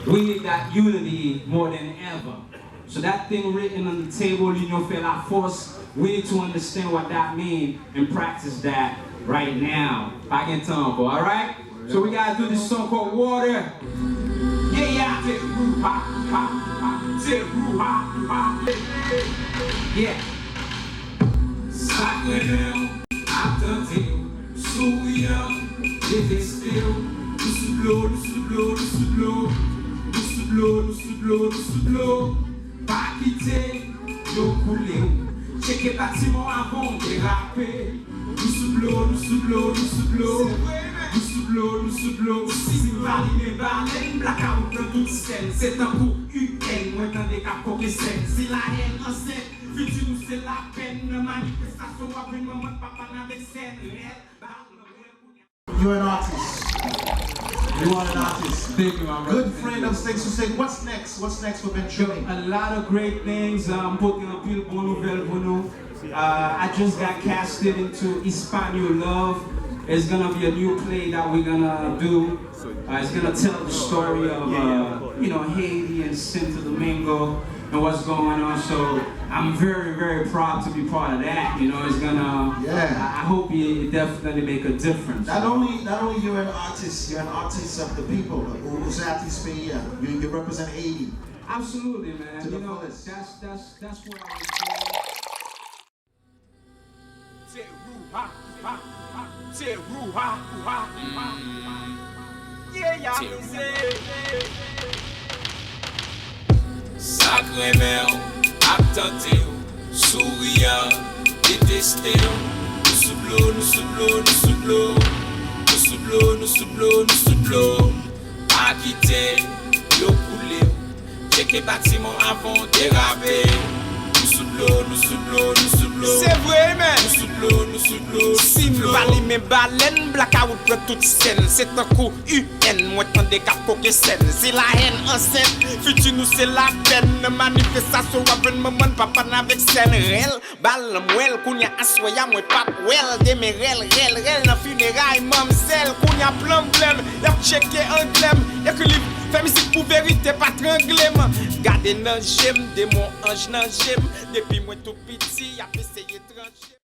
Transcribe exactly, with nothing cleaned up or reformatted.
We need that unity more than ever. So that thing written on the table, l'union fait la force, we need to understand what that means and practice that right now. Pa gen tan ankò, alright? So we gotta do this song called Water. Yeah, yeah, te rouha, ha, ha, te rouha, ha, yeah. Sa k renmen w, ap tante w, souriyan, deteste w. Nou sou dlo, nou sou dlo, nou sou dlo. Nou sou dlo, nou sou dlo, nou sou dlo. Pa kite yo koule w. Tcheke batiman w avan w derape. Nou sou dlo, nou sou dlo, nou sou dlo. Nou sou dlo, nou sou dlo. Si m pa limen balèn, blakawout nan tout sèn. Se tankou U N mwen tande k ap koke sèn. Si lahèn ansent, fiti nou se lapèn. Nan manifestasyon w ap jwenn manman, papa n avèk sèn. Rèl, bal, mwen kounye a. You're an artist. You are an artist. Thank you, my brother. Good friend of Six to Six. What's next? What's next for Ben Treme? A lot of great things. Um, pote anpil bon nouvèl pou nou. Uh, I just got casted into Espanol Love. It's gonna be a new play that we're gonna do. Uh, it's gonna tell the story of, uh, you know, Haiti and Santo Domingo and what's going on. So I'm very, very proud to be part of that. You know, it's gonna. Yeah. I, I hope it, it definitely make a difference. Not only, not only you're an artist, you're an artist of the people. Ou, ou se atis peyi a. You, you represent Haiti. Absolutely, man. To the fullest. You know, that's, that's, that's where I was born. Te rouha, ha, ha, te rouha, ha, ha, ha. Yeah, yeah, Te rouha. Sa k renmen w, ap tante w, souriyan, deteste w. Nou sou dlo, nou sou dlo, nou sou dlo. Nou sou dlo, nou sou dlo, nou sou dlo. Pa kite yo koule w. Tcheke batiman avan w derape. Nou sou dlo, nou sou dlo, nou sou dlo. Se vre, men. Nou sou dlo, nou sou dlo, nou sou dlo. Si m pa limen balèn, blakawout pran tout sèn. Se tankou U N mwen tande k ap koke sèn. Si lahèn ansent, fiti nou se lapèn. Nan manifestasyon w ap jwenn manman n, papa n avèk sèn. Rèl, bal nan mwèl, kounye a aswè a mwen p ap wè l. Demen rèl, rèl, rèl nan fineray manmzèl. Kounye a plan m blèm, y ap tcheke anglè m. Ekri liv, fè mizik pou verite pa trangle m. Gade nan je m, demon anj nan je m. Depi mwen tou piti, y ap eseye tranje m.